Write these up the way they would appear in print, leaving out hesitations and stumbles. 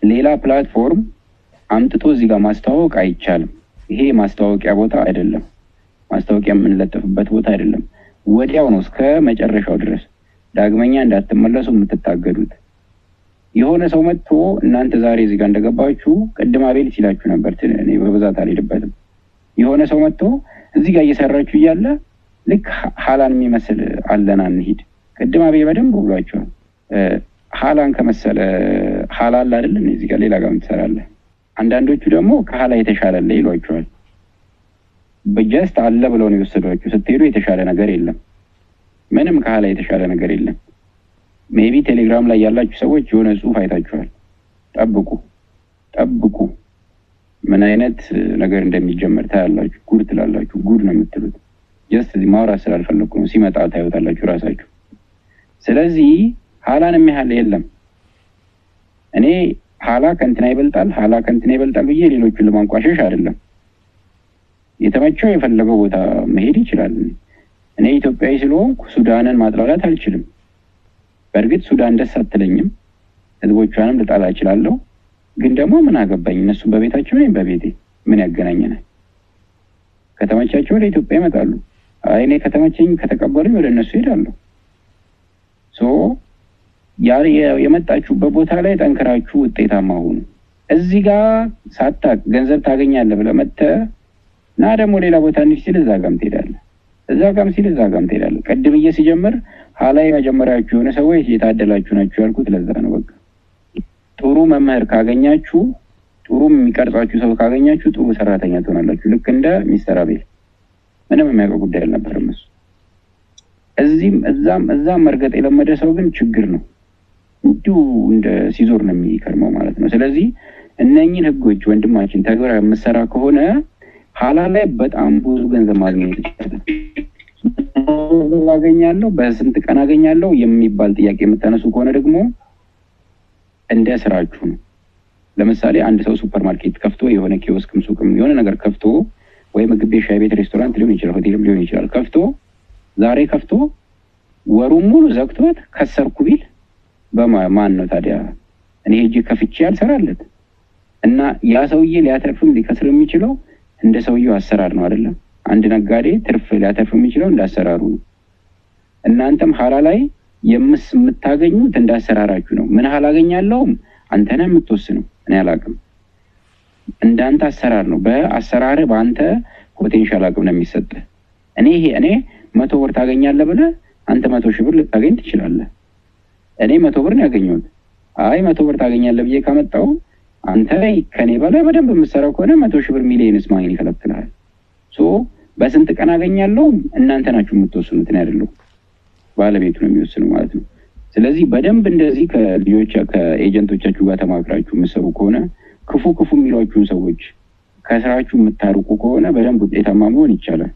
ሌላ platform አምጥቶ እዚህ ጋር ማስተዋወቅ አይቻልም። ይሄ የማስተዋወቂያ ቦታ አይደለም። ማስታወቂያ የምንለጥፍበት ቦታ አይደለም። ወዲያው ነው እስከ መጨረሻው ድረስ ዳግመኛ እንዳትመለሱ የምትታገዱት። የሆነ ሰው መጥቶ እናንተ ዛሬ እዚህ ጋር እንደገባችሁ፣ ቅድም አቤል ሲላችሁ ነበር፣ እኔ በብዛት አልሄድበትም። የሆነ ሰው መጥቶ እዚህ ጋር እየሰራችሁ እያለ ልክ ሀላን የሚመስል አለና እንሂድ። ቅድም አቤል በደንብ ብሏቸዋል። ሀላን ከመሰለ ሀላ አለ አይደለ? እዚህ ጋር ሌላ ጋር ትሰራለህ። አንዳንዶቹ ደግሞ ከሀላ የተሻለ አለ ይሏቸዋል። በ just አለ ብለው ነው የወሰዷችሁ። ስትሄዱ የተሻለ ነገር የለም። ምንም ከሀላ የተሻለ ነገር የለም። Maybe ቴሌግራም ላይ ያላችሁ ሰዎች የሆነ ጽሁፍ አይታችኋል። ጠብቁ ጠብቁ፣ ምን አይነት ነገር እንደሚጀመር ታያላችሁ። ጉድ ትላላችሁ። ጉድ ነው የምትሉት። Just እዚህ ማውራት ስላልፈለግኩ ነው። ሲመጣ ታዩታላችሁ ራሳችሁ። ስለዚህ ሀላን የሚያህል የለም። እኔ ሀላ ከእንትና ይበልጣል፣ ሀላ ከእንትና ይበልጣል ብዬ ሌሎቹን ለማንቋሸሽ አይደለም። የተመቸው የፈለገው ቦታ መሄድ ይችላል። እኔ ኢትዮጵያዊ ስለሆንኩ ሱዳንን ማጥላላት አልችልም። በእርግጥ ሱዳን ደስ አትለኝም፣ ህዝቦቿንም ልጣላ እችላለሁ። ግን ደግሞ ምን አገባኝ? እነሱም በቤታቸው እኔም በቤቴ፣ ምን ያገናኘናል? ከተመቻቸው ወደ ኢትዮጵያ ይመጣሉ። አይ እኔ ከተመቸኝ ከተቀበሉኝ ወደ እነሱ እሄዳለሁ። So የመጣችሁበት ቦታ ላይ ጠንክራችሁ ውጤታማ ሁኑ። እዚህ ጋር ሳታቅ ገንዘብ ታገኛለህ ብለህ መጥተህ እና ደግሞ ሌላ ቦታ እንሂድ ሲል እዛ ጋም ትሄዳለህ፣ እዛ ጋም ሲል እዛ ጋም ትሄዳለህ። ቅድም ሲጀምር ሀላ የመጀመሪያችሁ የሆነ ሰዎች የታደላችሁ ናችሁ ያልኩት ለዛ ነው። በቃ ጥሩ መምህር ካገኛችሁ፣ ጥሩ የሚቀርጻችሁ ሰው ካገኛችሁ ጥሩ ሰራተኛ ትሆናላችሁ። ልክ እንደ ሚስተር አቤል ምንም የሚያውቀው ጉዳይ አልነበረም እሱ። እዚህም እዛም እዛም መርገጥ የለመደ ሰው ግን ችግር ነው። እንዲሁ እንደ ሲዞር ነው የሚከርመው ማለት ነው። ስለዚህ እነኝን ህጎች ወንድማችን ተግባራዊ የምትሰራ ከሆነ ሀላ ላይ በጣም ብዙ ገንዘብ ማግኘት ይቻላል። አገኛለሁ፣ በስንት ቀን አገኛለሁ የሚባል ጥያቄ የምታነሱ ከሆነ ደግሞ እንደ ስራችሁ ነው። ለምሳሌ አንድ ሰው ሱፐር ማርኬት ከፍቶ፣ የሆነ ኪዮስክም ሱቅም የሆነ ነገር ከፍቶ፣ ወይ ምግብ ቤት፣ ሻይ ቤት፣ ሬስቶራንት ሊሆን ይችላል፣ ሆቴልም ሊሆን ይችላል። ከፍቶ፣ ዛሬ ከፍቶ ወሩን ሙሉ ዘግቶት ከሰርኩ ቢል በማን ነው ታዲያ? እኔ ሄጄ ከፍቼ ያልሰራለት እና ያ ሰውዬ ሊያተርፍም ሊከስር የሚችለው እንደ ሰውየው አሰራር ነው፣ አይደለም? አንድ ነጋዴ ትርፍ ሊያተርፍ የሚችለው እንደ አሰራሩ ነው። እናንተም ሀላ ላይ የምታገኙት እንደ አሰራራችሁ ነው። ምን ያህል አገኛለሁም አንተ ነህ የምትወስነው፣ እኔ አላውቅም። እንዳንተ አሰራር ነው። በአሰራርህ በአንተ potential አቅም ነው የሚሰጥህ። እኔ ይሄ እኔ 100 ብር ታገኛለህ ብለህ አንተ 100,000 ብር ልታገኝ ትችላለህ። እኔ 100 ብር ነው ያገኘሁት። አይ 100 ብር ታገኛለህ ብዬ ካመጣው አንተ ከኔ በላይ በደንብ የምትሰራው ከሆነ 100,000 ብር millions ማግኘት ይከለክልሃል። So በስንት ቀን አገኛለሁ እናንተ ናችሁ የምትወስኑት፣ እኔ አይደለሁም። ባለቤቱ ነው የሚወስነው ማለት ነው። ስለዚህ በደንብ እንደዚህ ከልጆች ከ agent ኦቻችሁ ጋር ተማክራችሁ የምትሰሩ ከሆነ፣ ክፉ ክፉ የሚሏችሁን ሰዎች ከስራችሁ የምታርቁ ከሆነ በደንብ ውጤታማ መሆን ይቻላል።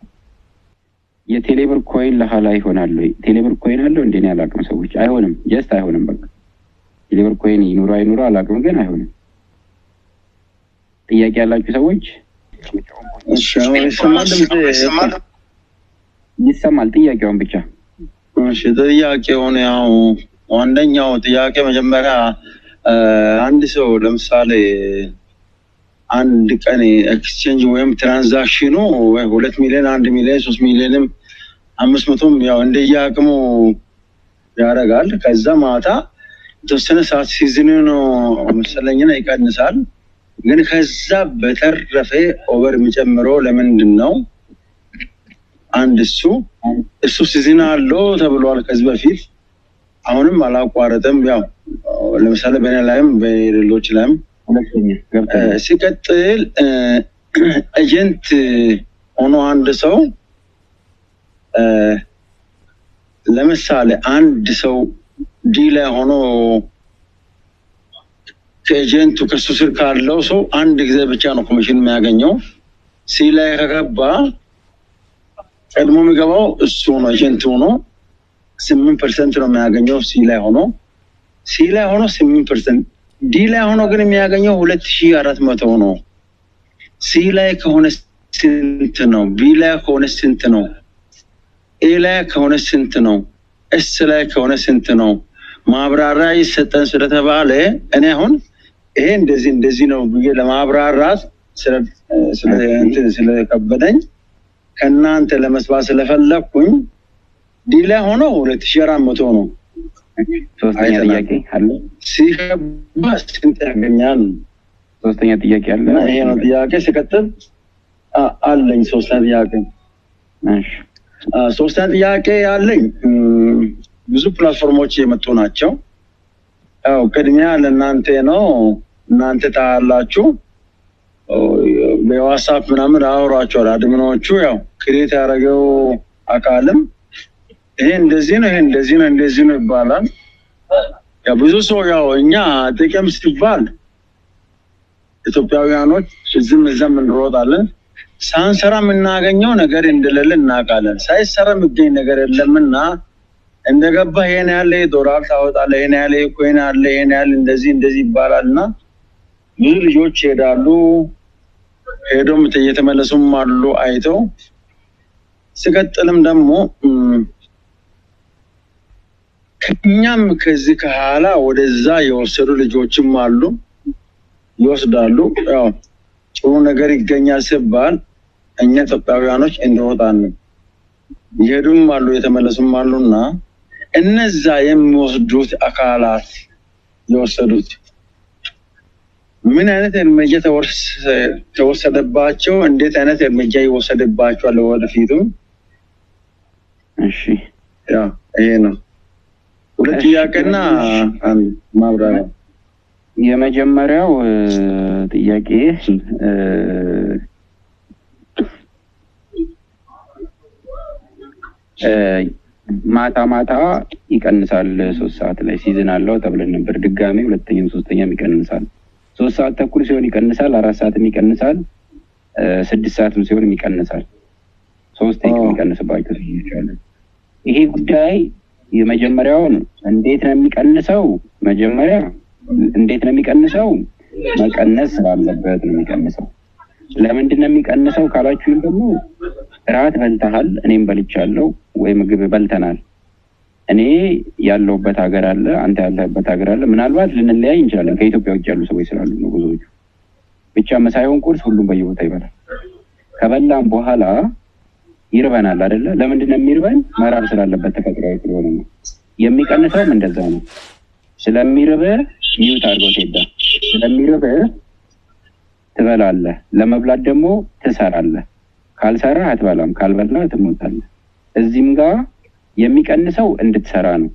የቴሌብር coin ለሀላ ይሆናል ወይ? ቴሌብር coin አለው እንዴ? እኔ አላውቅም። ሰዎች አይሆንም፣ just አይሆንም። በቃ ቴሌብር coin ይኑሮ አይኑሮ አላውቅም፣ ግን አይሆንም። ጥያቄ ያላችሁ ሰዎች? እሺ፣ አሁን ይሰማል? ድምጼ? ይሰማል። ጥያቄውን ብቻ። እሺ፣ ጥያቄውን ያው አንደኛው ጥያቄ መጀመሪያ አንድ ሰው ለምሳሌ አንድ ቀን exchange ወይም transaction ኑ ወይ 2 ሚሊዮን፣ 1 ሚሊዮን፣ 3 ሚሊዮንም 500ም ያው እንደየአቅሙ ያደርጋል። ከዛ ማታ የተወሰነ ሰዓት season ኑ ነው መሰለኝና ይቀንሳል። ግን ከዛ በተረፈ over የሚጨምረው ለምንድን ነው? አንድ እሱ season አለው ተብሏል ከዚህ በፊት፣ አሁንም አላቋረጠም። ያው ለምሳሌ በእኔ ላይም በሌሎች ላይም ሁለተኛ ገብተናል። ሲቀጥል agent ሆኖ አንድ ሰው ለምሳሌ አንድ ሰው D ላይ ሆኖ ከ agent ኡ ከሱ ስር ካለው ሰው አንድ ጊዜ ብቻ ነው ኮሚሽን የሚያገኘው። C ላይ ከገባ ቀድሞ የሚገባው እሱ ነው፣ agent ሆኖ 8% ነው የሚያገኘው C ላይ ሆኖ። C ላይ ሆኖ 8%፣ D ላይ ሆኖ ግን የሚያገኘው 2400 ነው። C ላይ ከሆነ ስንት ነው? B ላይ ከሆነ ስንት ነው? A ላይ ከሆነ ስንት ነው? S ላይ ከሆነ ስንት ነው? ማብራሪያ ይሰጠን ስለተባለ እኔ አሁን ይሄ እንደዚህ እንደዚህ ነው ብዬ ለማብራራት ስለከበደኝ ከእናንተ ለመስማት ስለፈለግኩኝ D ላይ ሆኖ 2400 ነው። ሶስተኛ ጥያቄ አለ። ሲገባ ስንት ያገኛል? ሶስተኛ ጥያቄ አለ። ይሄ ነው ጥያቄ። ሲቀጥል አለኝ ሶስተኛ ጥያቄ። ሶስተኛ ጥያቄ ያለኝ ብዙ platform ኦች የመጡ ናቸው። ያው ቅድሚያ ለእናንተ ነው፣ እናንተ ታያላችሁ። በ WhatsApp ምናምን አወሯቸዋል admin ኦቹ። ያው create ያደረገው አካልም ይሄ እንደዚህ ነው፣ ይሄ እንደዚህ ነው፣ እንደዚህ ነው ይባላል። ያው ብዙ ሰው ያው እኛ ጥቅም ሲባል ኢትዮጵያውያኖች እዚህም እዛም እንሮጣለን። ሳንሰራ የምናገኘው ነገር እንደሌለ እናውቃለን። ሳይሰራ የሚገኝ ነገር የለምና እንደገባ ይሄን ያህል ዶላር ታወጣለህ፣ ይሄን ያህል coin አለ፣ ይሄን ያህል እንደዚህ እንደዚህ ይባላል እና ብዙ ልጆች ይሄዳሉ። ሄዶም እየተመለሱም አሉ አይተው። ሲቀጥልም ደግሞ ከኛም ከዚህ ከኋላ ወደዛ የወሰዱ ልጆችም አሉ፣ ይወስዳሉ። ያው ጥሩ ነገር ይገኛል ሲባል እኛ ኢትዮጵያውያኖች እንሮጣለን። የሄዱም አሉ የተመለሱም አሉና እነዛ የሚወስዱት አካላት የወሰዱት ምን አይነት እርምጃ ተወሰደባቸው? እንዴት አይነት እርምጃ ይወሰድባቸዋል ወደፊቱ? እሺ፣ ያ ይሄ ነው ሁለት ጥያቄና አንድ ማብራሪያ። የመጀመሪያው ጥያቄ ማታ ማታ ይቀንሳል፣ 3 ሰዓት ላይ season አለው ተብለን ነበር። ድጋሜ ሁለተኛም ሶስተኛም ይቀንሳል። 3 ሰዓት ተኩል ሲሆን ይቀንሳል፣ 4 ሰዓትም ይቀንሳል፣ 6 ሰዓትም ሲሆን ይቀንሳል። ሶስት የሚቀንስባቸው season ኦች አሉ። ይሄ ጉዳይ የመጀመሪያውን እንዴት ነው የሚቀንሰው? መጀመሪያ እንዴት ነው የሚቀንሰው? መቀነስ ስላለበት ነው የሚቀንሰው። ለምንድን ነው የሚቀንሰው ካላችሁኝ ደግሞ እራት በልተሃል፣ እኔም በልቻለሁ፣ ወይ ምግብ በልተናል። እኔ ያለሁበት ሀገር አለ፣ አንተ ያለህበት ሀገር አለ። ምናልባት ልንለያይ እንችላለን፣ ከኢትዮጵያ ውጭ ያሉ ሰዎች ስላሉ ነው ብዙዎቹ። ብቻ ምሳይሆን ቁርስ ሁሉም በየቦታ ይበላል። ከበላም በኋላ ይርበናል አይደለ? ለምንድን ነው የሚርበን? መራብ ስላለበት ተፈጥሯዊ ስለሆነ ነው። የሚቀንሰውም እንደዛ ነው። ስለሚርብህ mute አድርገው ቴዳ፣ ስለሚርብህ ትበላለህ። ለመብላት ደግሞ ትሰራለህ። ካልሰራህ አትበላም፣ ካልበላህ ትሞታለህ። እዚህም ጋር የሚቀንሰው እንድትሰራ ነው።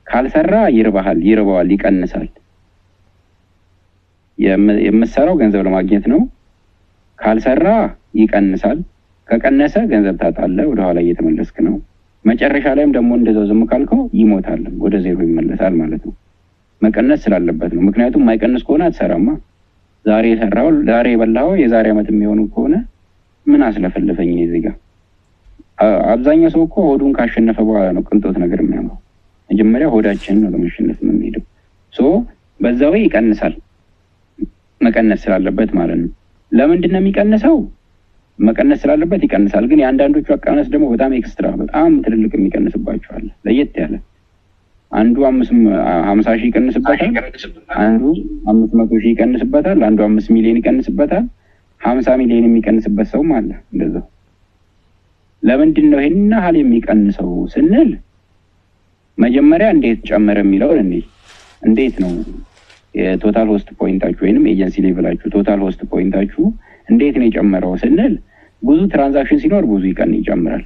ካልሰራ ይርባሃል፣ ይርበዋል፣ ይቀንሳል። የምትሰራው ገንዘብ ለማግኘት ነው። ካልሰራ ይቀንሳል። ከቀነሰ ገንዘብ ታጣለህ፣ ወደኋላ እየተመለስክ ነው። መጨረሻ ላይም ደግሞ እንደዛው ዝም ካልከው ይሞታል፣ ወደ ዜሮ ይመለሳል ማለት ነው። መቀነስ ስላለበት ነው። ምክንያቱም የማይቀንስ ከሆነ አትሰራማ። ዛሬ የሰራው ዛሬ የበላኸው የዛሬ ዓመት የሚሆኑ ከሆነ ምን አስለፈለፈኝ እዚህ ጋር። አብዛኛው ሰው እኮ ሆዱን ካሸነፈ በኋላ ነው ቅንጦት ነገር የሚያምረው። መጀመሪያ ሆዳችንን ነው ለመሸነፍ የምንሄደው። So በዛ ወይ ይቀንሳል፣ መቀነስ ስላለበት ማለት ነው። ለምንድን ነው የሚቀንሰው? መቀነስ ስላለበት ይቀንሳል። ግን የአንዳንዶቹ አቀናነስ ደግሞ በጣም extra፣ በጣም ትልልቅ የሚቀንስባቸው አለ። ለየት ያለ አንዱ 50,000 ይቀንስበታል፣ አንዱ 500,000 ይቀንስበታል፣ አንዱ 5 ሚሊዮን ይቀንስበታል፣ 50 ሚሊዮን የሚቀንስበት ሰውም አለ እንደዛው። ለምንድን ነው ይሄን ያህል የሚቀንሰው ስንል መጀመሪያ እንዴት ጨመረ የሚለውን እንይ። እንዴት ነው የ total host point ኣችሁ ወይንም agency level ኣችሁ total host point ኣችሁ እንዴት ነው የጨመረው ስንል ብዙ transaction ሲኖር ብዙ ይቀን ይጨምራል።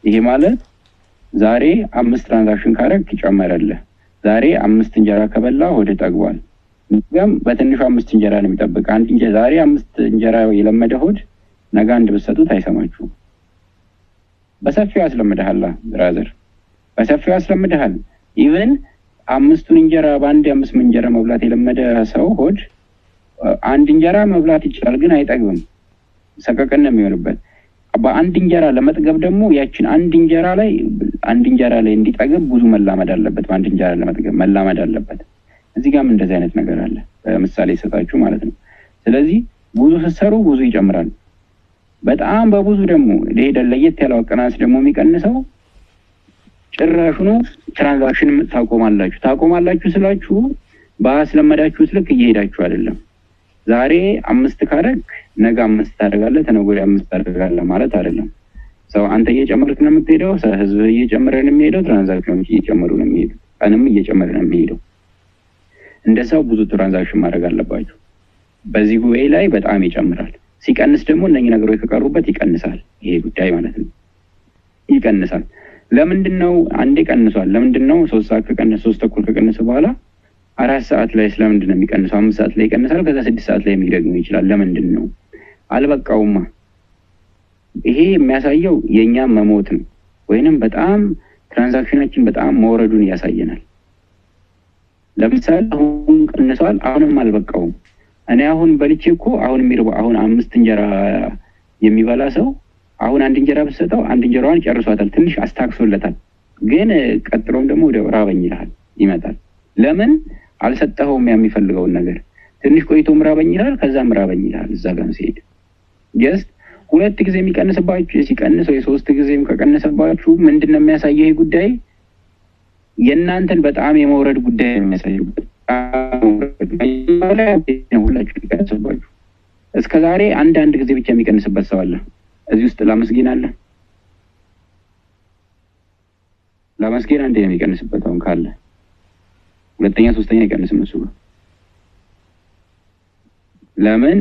ይሄ ማለት ዛሬ አምስት transaction ካረግ ይጨመረልህ። ዛሬ አምስት እንጀራ ከበላ ሆድ ጠግቧል። ነገም በትንሹ አምስት እንጀራ ነው የሚጠብቅ። አንድ እንጀራ ዛሬ አምስት እንጀራ የለመደ ሆድ ነገ አንድ ብትሰጡት አይሰማችሁም። በሰፊው ያስለምድሃል brother፣ በሰፊው ያስለምድሃል። Even አምስቱን እንጀራ በአንድ አምስት እንጀራ መብላት የለመደ ሰው ሆድ አንድ እንጀራ መብላት ይችላል፣ ግን አይጠግብም። ሰቀቀን ነው የሚሆንበት። በአንድ እንጀራ ለመጥገብ ደግሞ ያችን አንድ እንጀራ ላይ አንድ እንጀራ ላይ እንዲጠግብ ብዙ መላመድ አለበት። በአንድ እንጀራ ለመጥገብ መላመድ አለበት። እዚህ ጋርም እንደዚህ አይነት ነገር አለ። በምሳሌ ሰጣችሁ ማለት ነው። ስለዚህ ብዙ ስትሰሩ ብዙ ይጨምራል። በጣም በብዙ ደግሞ ሄደ ለየት ያለው አቀናነስ ደግሞ የሚቀንሰው ጭራሹኑ transaction ታቆማላችሁ። ታቆማላችሁ ስላችሁ ባስለመዳችሁት ልክ እየሄዳችሁ አይደለም። ዛሬ 5 ካረግ ነገ 5 ታደርጋለህ፣ ተነገ ወዲያ 5 ታደርጋለህ ማለት አይደለም። ሰው አንተ እየጨመርክ ነው የምትሄደው፣ ህዝብ እየጨመረ ነው የሚሄደው፣ transaction ኦች እየጨመሩ ነው የሚሄዱት፣ ቀንም እየጨመረ ነው የሚሄደው። እንደ ሰው ብዙ transaction ማድረግ አለባችሁ። በዚህ ጉባኤ ላይ በጣም ይጨምራል። ሲቀንስ ደግሞ እነኚህ ነገሮች ከቀሩበት ይቀንሳል። ይሄ ጉዳይ ማለት ነው ይቀንሳል። ለምንድነው አንዴ ቀንሷል? ለምንድነው 3 ሰዓት ከቀነሰ 3 ተኩል ከቀነሰ በኋላ 4 ሰዓት ላይ ስለምንድነው የሚቀንሰው? 5 ሰዓት ላይ ይቀንሳል፣ ከዛ 6 ሰዓት ላይ የሚደግም ይችላል። ለምንድነው? አልበቃውማ። ይሄ የሚያሳየው የኛ መሞት ነው፣ ወይንም በጣም transaction ኣችን በጣም መውረዱን ያሳየናል። ለምሳሌ አሁን ቀንሷል፣ አሁንም አልበቃውም። እኔ አሁን በልቼ እኮ አሁን የሚርበው አሁን 5 እንጀራ የሚበላ ሰው አሁን አንድ እንጀራ ብትሰጠው አንድ እንጀራዋን ጨርሷታል፣ ትንሽ አስታክሶለታል። ግን ቀጥሎም ደግሞ ወደ ራበኝ ይልሃል ይመጣል። ለምን አልሰጠኸውም? የሚፈልገውን ነገር ትንሽ ቆይቶም ራበኝ ይልሃል፣ ከዛም ራበኝ ይልሃል። እዛ ጋር ሲሄድ just 2 ጊዜ የሚቀንስባችሁ ሲቀንስ ወይ 3 ጊዜም ከቀነሰባችሁ ምንድነው የሚያሳየው? ይሄ ጉዳይ የእናንተን በጣም የመውረድ ጉዳይ ነው የሚያሳየው። ሁላችሁ ይቀንስባችሁ። እስከዛሬ አንድ አንድ ጊዜ ብቻ የሚቀንስበት ሰው አለ እዚህ ውስጥ? ላመስግን አለ። ላመስግን አንዴ ነው የሚቀንስበት አሁን ካለ፣ ሁለተኛ ሶስተኛ አይቀንስም እሱ። ለምን?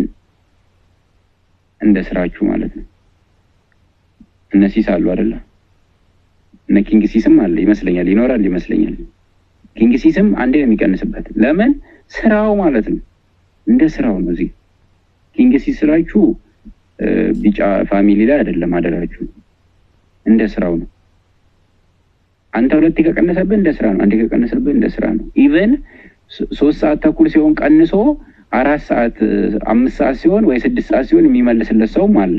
እንደ ስራችሁ ማለት ነው። እነ ሲስ አሉ አይደለ? እነ ኪንግ ሲስም አለ ይመስለኛል፣ ይኖራል ይመስለኛል። ኪንግ ሲስም አንዴ ነው የሚቀንስበት። ለምን? ስራው ማለት ነው፣ እንደ ስራው ነው። እዚህ ኪንግ ሲስ ስራችሁ ቢጫ family ላይ አይደለም አደራችሁ፣ እንደ ስራው ነው። አንተ ሁለቴ ከቀነሰብህ እንደ ስራ ነው፣ አንዴ ከቀነሰብህ እንደ ስራ ነው። even 3 ሰዓት ተኩል ሲሆን ቀንሶ 4 ሰዓት 5 ሰዓት ሲሆን ወይ 6 ሰዓት ሲሆን የሚመልስለት ሰውም አለ።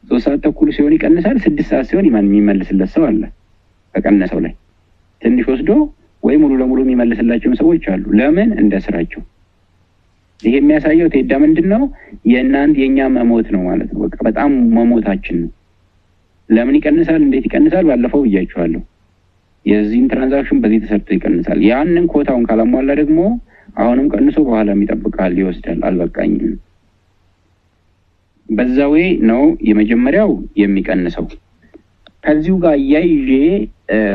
3 ሰዓት ተኩል ሲሆን ይቀንሳል፣ 6 ሰዓት ሲሆን የሚመልስለት ሰው አለ። ከቀነሰው ላይ ትንሽ ወስዶ ወይ ሙሉ ለሙሉ የሚመልስላቸው ሰዎች አሉ። ለምን? እንደ ስራቸው። ይሄ የሚያሳየው ቴዳ ምንድነው? የእናንተ የኛ መሞት ነው ማለት ነው። በቃ በጣም መሞታችን ነው። ለምን ይቀንሳል? እንዴት ይቀንሳል? ባለፈው ብያችኋለሁ። የዚህን transaction በዚህ ተሰርቶ ይቀንሳል። ያንን ኮታውን ካላሟላ ደግሞ አሁንም ቀንሶ በኋላ የሚጠብቃል፣ ይወስዳል። አልበቃኝም። በዛ way ነው የመጀመሪያው የሚቀንሰው። ከዚሁ ጋር አያይዤ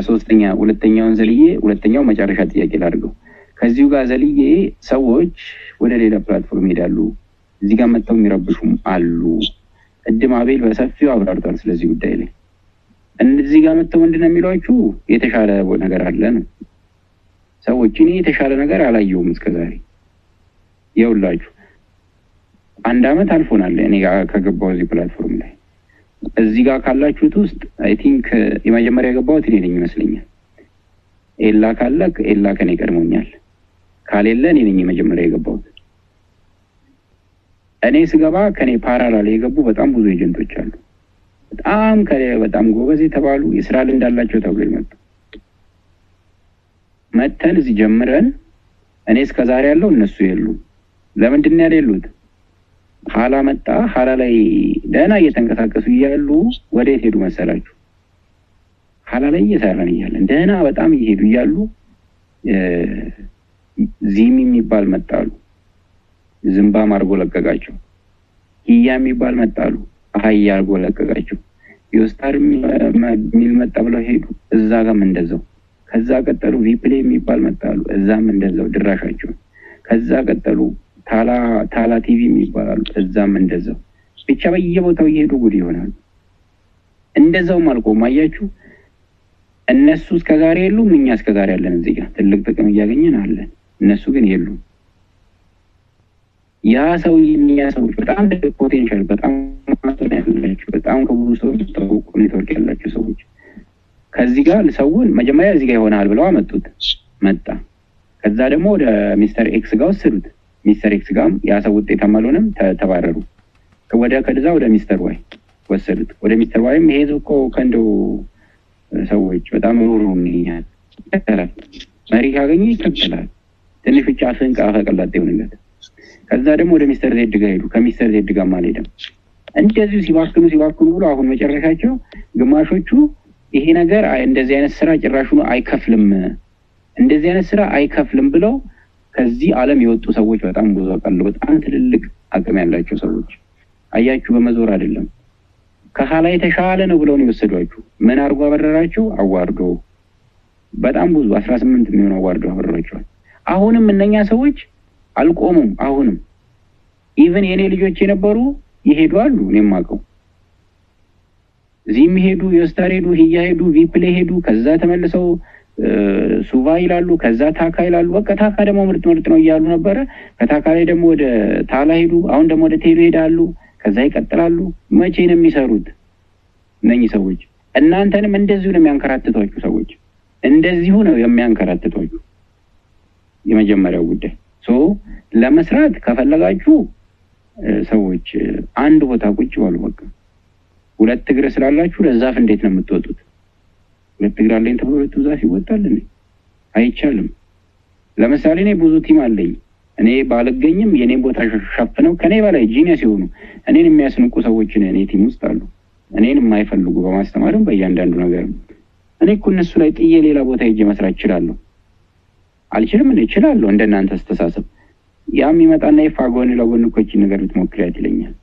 ሶስተኛ ሁለተኛውን ዘልዬ ሁለተኛው መጨረሻ ጥያቄ ላድርገው። ከዚሁ ጋር ዘልዬ ሰዎች ወደ ሌላ platform ይሄዳሉ። እዚህ ጋር መጥተው የሚረብሹም አሉ። ቅድም አቤል በሰፊው አብራርቷል ስለዚህ ጉዳይ ላይ። እዚህ ጋር መጥተው ምንድነው የሚሏችሁ? የተሻለ ነገር አለ ነው። ሰዎች እኔ የተሻለ ነገር አላየሁም እስከዛሬ። ይኸውላችሁ 1 አመት አልፎናል እኔ ጋር ከገባሁ እዚህ platform ላይ። እዚህ ጋር ካላችሁት ውስጥ I think የመጀመሪያ የገባሁት እኔ ነኝ ይመስለኛል። ኤላ ካለ ኤላ ከኔ ቀድሞኛል፣ ካሌለ እኔ ነኝ የመጀመሪያ የገባሁት። እኔ ስገባ ከኔ parallel የገቡ በጣም ብዙ agent ኦች አሉ። በጣም ከኔ በጣም ጎበዝ የተባሉ የስራ ልምድ አላቸው ተብሎ የመጡ መተን እዚህ ጀምረን እኔ እስከዛሬ ያለው እነሱ የሉም። ለምንድን ነው ያሌሉት? ኋላ መጣ። ኋላ ላይ ደህና እየተንቀሳቀሱ እያሉ ወዴት ሄዱ መሰላችሁ? ኋላ ላይ እየሰራን እያለን ደህና በጣም እየሄዱ እያሉ ዚም የሚባል መጣሉ፣ ዝምባም አድርጎ ለቀቃቸው። ሂያ የሚባል መጣሉ፣ አህያ አድርጎ ለቀቃቸው። ዮስታር የሚል መጣ ብለው ሄዱ፣ እዛ ጋርም እንደዛው። ከዛ ቀጠሉ ቪፕሌ የሚባል መጣሉ፣ እዛም እንደዛው ድራሻቸው። ከዛ ቀጠሉ ታላ ቲቪ የሚባል እዛም እንደዛው። ብቻ በየቦታው እየሄዱ ጉድ ይሆናሉ። እንደዛውም አልቆም። አያችሁ እነሱ እስከዛሬ የሉም፣ እኛ እስከዛሬ አለን። እዚህ ጋር ትልቅ ጥቅም እያገኘን አለን፣ እነሱ ግን የሉም። ያ ሰው የኛ ሰዎች በጣም ትልቅ potential፣ በጣም ያላቸው፣ በጣም ከብዙ ሰዎች ታውቁ ኔትወርክ ያላቸው ሰዎች ከዚህ ጋር ሰውን መጀመሪያ እዚህ ጋር ይሆናል ብለው አመጡት፣ መጣ። ከዛ ደግሞ ወደ Mister X ጋር ወሰዱት። Mister X ጋርም ያ ሰው ውጤታማ አልሆነም፣ ተባረሩ። ከዛ ወደ Mister Y ወሰዱት። ወደ Mister Y ም ይሄ እኮ ከእንደው ሰዎች በጣም ሩሩ ይኛል ይከተላል። መሪ ካገኘ ይከተላል። ትንሽ ብቻ አፍህን አፈቀላጤ ይሆንለት። ከዛ ደግሞ ወደ Mister Z ጋር ሄዱ። ከ Mister Z ጋርም አልሄደም። እንደዚሁ ሲባክኑ ሲባክኑ ብሎ አሁን መጨረሻቸው ግማሾቹ ይሄ ነገር እንደዚህ አይነት ስራ ጭራሹን አይከፍልም፣ እንደዚህ አይነት ስራ አይከፍልም ብለው ከዚህ ዓለም የወጡ ሰዎች በጣም ብዙ አውቃለሁ። በጣም ትልልቅ አቅም ያላቸው ሰዎች አያችሁ። በመዞር አይደለም፣ ከኋላ የተሻለ ነው ብለው ነው የወሰዷችሁ። ምን አድርጎ አበረራችሁ? አዋርዶ። በጣም ብዙ 18 የሚሆኑ አዋርዶ አበረሯቸዋል። አሁንም እነኛ ሰዎች አልቆሙም። አሁንም even የእኔ ልጆች የነበሩ ይሄዱ አሉ። እኔም አውቀው እዚህም ሄዱ፣ የስታር ሄዱ፣ ህያ ሄዱ፣ ቪፕሌ ሄዱ። ከዛ ተመልሰው ሱቫ ይላሉ፣ ከዛ ታካ ይላሉ። በቃ ታካ ደግሞ ምርጥ ምርጥ ነው እያሉ ነበረ። ከታካ ላይ ደግሞ ወደ ታላ ሄዱ። አሁን ደግሞ ወደ ቴሉ ሄዳሉ። ከዛ ይቀጥላሉ። መቼ ነው የሚሰሩት እነኚህ ሰዎች? እናንተንም እንደዚሁ ነው የሚያንከራትቷችሁ ሰዎች፣ እንደዚሁ ነው የሚያንከራትቷችሁ። የመጀመሪያው ጉዳይ so ለመስራት ከፈለጋችሁ ሰዎች አንድ ቦታ ቁጭ በሉ። በቃ ሁለት እግር ስላላችሁ ለዛፍ እንዴት ነው የምትወጡት? ሁለት እግር አለኝ ተብሎ ሁለቱ ዛፍ ይወጣል እንዴ? አይቻልም። ለምሳሌ እኔ ብዙ team አለኝ። እኔ ባልገኝም የኔን ቦታ ሸፍነው ከኔ በላይ genius የሆኑ፣ እኔን የሚያስንቁ ሰዎችን እኔ team ውስጥ አሉ። እኔን የማይፈልጉ በማስተማርም በእያንዳንዱ ነገር። እኔ እኮ እነሱ ላይ ጥዬ ሌላ ቦታ ሄጄ መስራት እችላለሁ። አልችልም? እኔ እችላለሁ። እንደናንተ አስተሳሰብ ያም ይመጣና ይፋ ጎን ለጎን እኮ ይህቺን ነገር ብትሞክሪያት ይለኛል።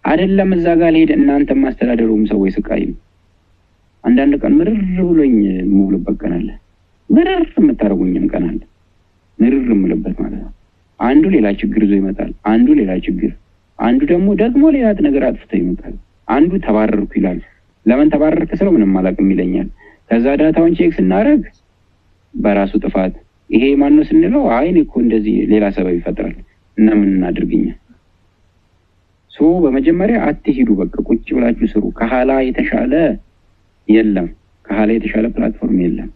አይደለም እዛ ጋር ልሄድ፣ እናንተ ማስተዳደሩም ሰዎች ስቃይ ነው። አንዳንድ ቀን ምርር ብሎኝ የምውልበት ቀን አለ። ምርር የምታደርጉኝም ቀን አለ። ምርር የምልበት ማለት ነው። አንዱ ሌላ ችግር ይዞ ይመጣል። አንዱ ሌላ ችግር፣ አንዱ ደግሞ ደግሞ ሌላ ነገር አጥፍቶ ይመጣል። አንዱ ተባረርኩ ይላል። ለምን ተባረርክ ስለው ምንም አላውቅም ይለኛል። ከዛ data ውን check ስናደርግ በራሱ ጥፋት፣ ይሄ ማነው ስንለው አይ እኔ እኮ እንደዚህ፣ ሌላ ሰበብ ይፈጥራል። እና ምን እናድርግኛ? So በመጀመሪያ አትሂዱ። በቃ ቁጭ ብላችሁ ስሩ። ከኋላ የተሻለ የለም። ከኋላ የተሻለ platform የለም።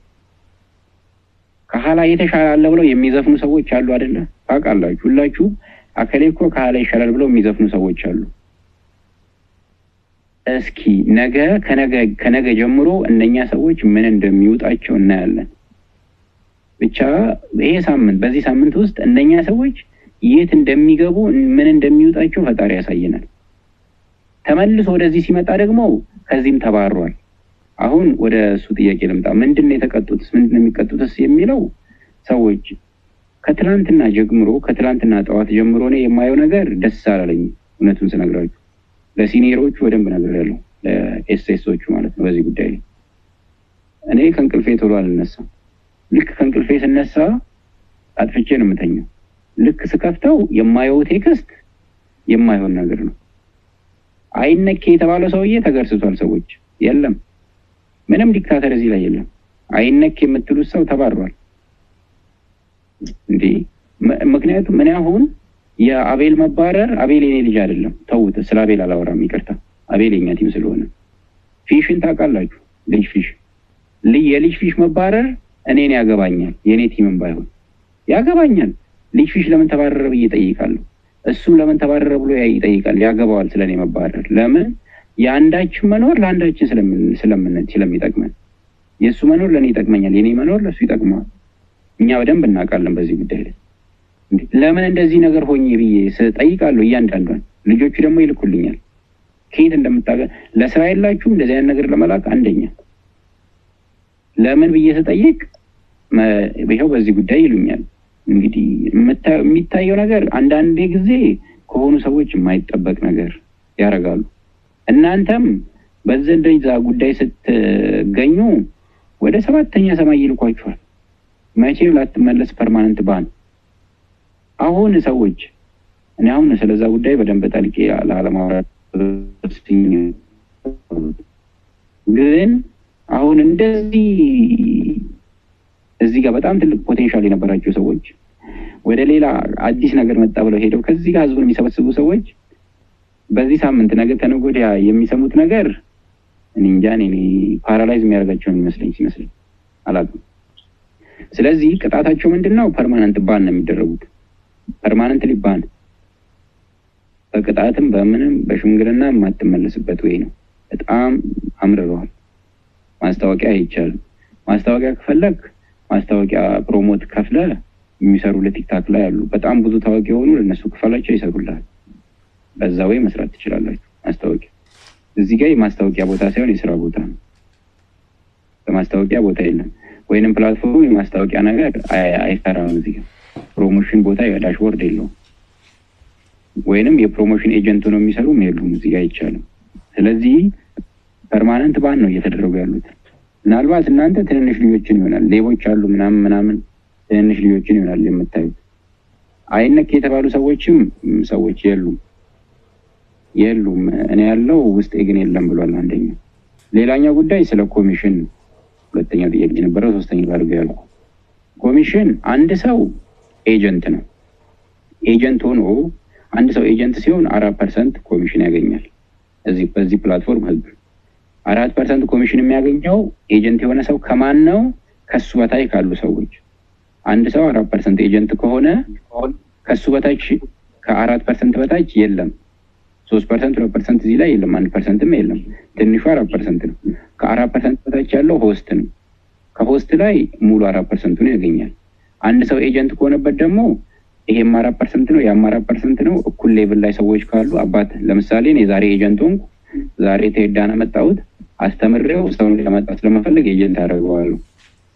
ከኋላ የተሻለ አለ ብለው የሚዘፍኑ ሰዎች አሉ አይደለ? ታውቃላችሁ ሁላችሁ። አከሌ እኮ ከኋላ ይሻላል ብለው የሚዘፍኑ ሰዎች አሉ። እስኪ ነገ ከነገ ከነገ ጀምሮ እነኛ ሰዎች ምን እንደሚውጣቸው እናያለን። ብቻ ይሄ ሳምንት፣ በዚህ ሳምንት ውስጥ እነኛ ሰዎች የት እንደሚገቡ፣ ምን እንደሚውጣቸው ፈጣሪ ያሳየናል። ተመልሶ ወደዚህ ሲመጣ ደግሞ ከዚህም ተባሯል። አሁን ወደ እሱ ጥያቄ ልምጣ። ምንድን ነው የተቀጡትስ? ምንድን ነው የሚቀጡትስ የሚለው፣ ሰዎች ከትላንትና ጀምሮ፣ ከትላንትና ጠዋት ጀምሮ እኔ የማየው ነገር ደስ አላለኝም። እውነቱን ስነግራችሁ ለ senior ኦቹ በደንብ ነግሬያለሁ፣ ለ SS ኦቹ ማለት ነው። በዚህ ጉዳይ ላይ እኔ ከእንቅልፌ ቶሎ አልነሳም። ልክ ከእንቅልፌ ስነሳ አጥፍቼ ነው የምተኛው። ልክ ስከፍተው የማየው text የማይሆን ነገር ነው። አይነኬ የተባለው ሰውዬ ተገርስቷል። ሰዎች የለም፣ ምንም dictator እዚህ ላይ የለም። አይነኬ የምትሉት ሰው ተባሯል እንዴ? ምክንያቱም እኔ አሁን የአቤል መባረር፣ አቤል የኔ ልጅ አይደለም፣ ተውት። ስለ አቤል አላወራም፣ ይቅርታ። አቤል የኛ team ስለሆነ፣ ፊሽን ታውቃላችሁ፣ ልጅ ፊሽ፣ የልጅ ፊሽ መባረር እኔን ያገባኛል፣ የእኔ team ም ባይሆን ያገባኛል። ልጅ ፊሽ ለምን ተባረረ ብዬ እጠይቃለሁ። እሱም ለምን ተባረረ ብሎ ይጠይቃል። ያገባዋል ስለ እኔ መባረር። ለምን? የአንዳችን መኖር ለአንዳችን ስለሚጠቅመን፣ የእሱ መኖር ለእኔ ይጠቅመኛል፣ የእኔ መኖር ለእሱ ይጠቅመዋል። እኛ በደንብ እናውቃለን በዚህ ጉዳይ ላይ። ለምን እንደዚህ ነገር ሆኜ ብዬ ስጠይቃለሁ እያንዳንዷን። ልጆቹ ደግሞ ይልኩልኛል። ከየት እንደምታገ ለስራ የላችሁም እንደዚህ አይነት ነገር ለመላክ። አንደኛ ለምን ብዬ ስጠይቅ ይኸው በዚህ ጉዳይ ይሉኛል። እንግዲህ የሚታየው ነገር አንዳንዴ ጊዜ ከሆኑ ሰዎች የማይጠበቅ ነገር ያደርጋሉ። እናንተም በዚህ እንደዛ ጉዳይ ስትገኙ ወደ ሰባተኛ ሰማይ ይልኳችኋል። መቼም ላትመለስ፣ permanent ban። አሁን ሰዎች እኔ አሁን ስለዛ ጉዳይ በደንብ ጠልቄ ላለማውራት፣ ግን አሁን እንደዚህ እዚህ ጋር በጣም ትልቅ potential የነበራቸው ሰዎች ወደ ሌላ አዲስ ነገር መጣ ብለው ሄደው ከዚህ ጋር ህዝቡን የሚሰበስቡ ሰዎች በዚህ ሳምንት፣ ነገ ተነገ ወዲያ የሚሰሙት ነገር እኔ እንጃ፣ እኔ paralyze የሚያደርጋቸው የሚመስለኝ ሲመስለኝ፣ አላውቅም። ስለዚህ ቅጣታቸው ምንድን ነው? Permanent ban ነው የሚደረጉት። Permanently ban፣ በቅጣትም በምንም በሽምግልና የማትመለስበት ወይ ነው። በጣም አምርረዋል። ማስታወቂያ አይቻልም። ማስታወቂያ ከፈለግ ማስታወቂያ promote ከፍለ የሚሰሩ ለ TikTok ላይ አሉ። በጣም ብዙ ታዋቂ የሆኑ፣ ለእነሱ ክፈላቸው ይሰሩልሃል። በዛ ወይ መስራት ትችላላችሁ። ማስታወቂያ እዚህ ጋር የማስታወቂያ ቦታ ሳይሆን የስራ ቦታ ነው። በማስታወቂያ ቦታ የለም። ወይንም platform ኡ የማስታወቂያ ነገር አይሰራም እዚህ ጋር። Promotion ቦታ dashboard የለውም። ወይንም የ promotion agent ነው የሚሰሩም የሉም፣ እዚህ ጋር አይቻልም። ስለዚህ permanent ban ነው እየተደረጉ ያሉት። ምናልባት እናንተ ትንንሽ ልጆችን ይሆናል፣ ሌቦች አሉ ምናምን ምናምን፣ ትንንሽ ልጆችን ይሆናል የምታዩት። አይነክ የተባሉ ሰዎችም ሰዎች የሉም የሉም። እኔ ያለው ውስጤ ግን የለም ብሏል አንደኛው። ሌላኛው ጉዳይ ስለ ኮሚሽን ሁለተኛው ጥያቄ ነበረው። ሶስተኛው አድርገው ያልኩ ኮሚሽን፣ አንድ ሰው agent ነው። Agent ሆኖ፣ አንድ ሰው agent ሲሆን 4% ኮሚሽን ያገኛል። እዚህ በዚህ platform ህግ 4% ኮሚሽን የሚያገኘው agent የሆነ ሰው ከማን ነው? ከሱ በታች ካሉ ሰዎች። አንድ ሰው 4% agent ከሆነ ከሱ በታች፣ ከ4% በታች የለም። 3%፣ 2% እዚህ ላይ የለም። 1% ም የለም። ትንሹ 4% ነው። ከ4% በታች ያለው host ነው። ከ host ላይ ሙሉ 4% ኡን ያገኛል። አንድ ሰው agent ከሆነበት ደግሞ ይሄም 4% ነው፣ ያም 4% ነው። እኩል level ላይ ሰዎች ካሉ፣ አባት ለምሳሌ እኔ ዛሬ agent ሆንኩ። ዛሬ ቴዳን አመጣሁት፣ አስተምሬው ሰውን ሊያመጣ ስለመፈለግ agent አደርገዋለሁ።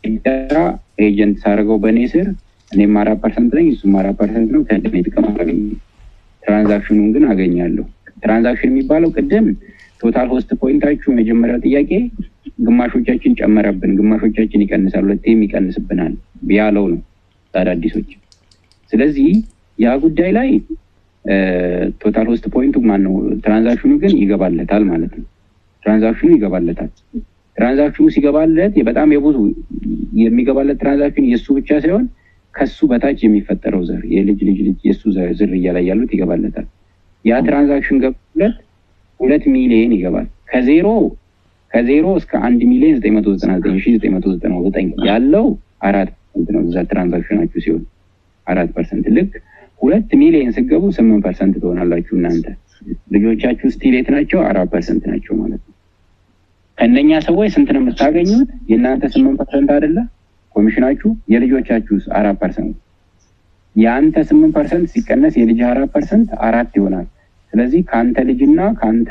ቴዳ agent ሳደርገው በእኔ ስር እኔም 4% ነኝ፣ እሱም 4% ነው። ከእኔ ጥቅም አላገኝም። Transaction ኑን ግን አገኛለሁ። Transaction የሚባለው ቅድም total host point ኣችሁ የመጀመሪያው ጥያቄ ግማሾቻችን ጨመረብን፣ ግማሾቻችን ይቀንሳል፣ ሁለቴም ይቀንስብናል ያለው ነው አዳዲሶች። ስለዚህ ያ ጉዳይ ላይ total host point ኡ ማን ነው? Transaction ኑ ግን ይገባለታል ማለት ነው። Transaction ኑ ይገባለታል። Transaction ኑ ሲገባለት በጣም የብዙ የሚገባለት transaction የእሱ ብቻ ሳይሆን ከሱ በታች የሚፈጠረው ዘር፣ የልጅ ልጅ ልጅ፣ የእሱ ዝርያ ላይ ያሉት ይገባለታል። ያ transaction ገብቶለት 2 ሚሊዮን ይገባል። ከዜሮ እስከ 1,999,999 ያለው 4% ነው። እዛ transaction ኣችሁ ሲሆን 4%፣ ልክ 2 ሚሊዮን ስትገቡ 8% ትሆናላችሁ። እናንተ ልጆቻችሁ still የት ናቸው? 4% ናቸው ማለት ነው። ከእነኛ ሰዎች ስንት ነው የምታገኙት? የእናንተ 8% አይደለ ኮሚሽናችሁ? የልጆቻችሁ 4%። የአንተ 8% ሲቀነስ የልጅ 4% አራት ይሆናል። ስለዚህ ከአንተ ልጅና ከአንተ